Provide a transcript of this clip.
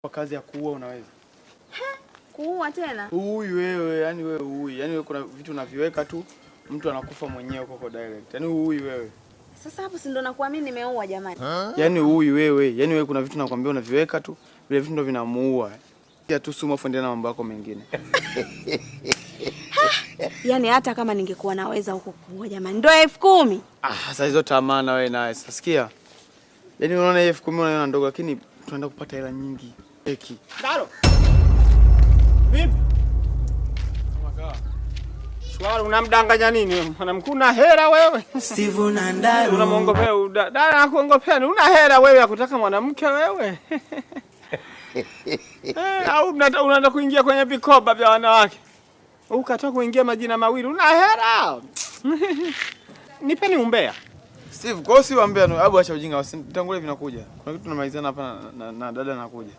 Kazi ya kuua unaweza? Kuua tena? Huyu wewe, yani wewe huyu. Yani wewe kuna vitu unaviweka tu mtu anakufa mwenyewe huko direct. Yani huyu wewe. Sasa hapo si ndo nakuamini nimeua jamani. Yaani huyu wewe, yani wewe kuna vitu nakwambia unaviweka tu, vile vitu ndo vinamuua. Ya tu sumu afu endelea na mambo yako mengine. Yaani hata kama ningekuwa naweza huko kuua jamani, ndo 10,000. Ah, sasa hizo tamaa na wewe naye. Sasa sikia. Yaani unaona hii 10,000 unaiona ndogo lakini tunaenda kupata hela nyingi. Eki. Dalo. Vipi? Shwari, unamdanganya nini? Mwanamke una hela wewe. Steve na Ndaru. Unamwongopea dada anakuongopea. Una hela wewe ya kutaka mwanamke wewe? Au unataka kuingia kwenye vikoba vya wanawake? Ukataka kuingia majina mawili, una hela. Nipeni umbea. Steve, kwa si umbea, hebu acha ujinga, usitangulie vinakuja. Kuna kitu tunamalizana hapa na dada anakuja.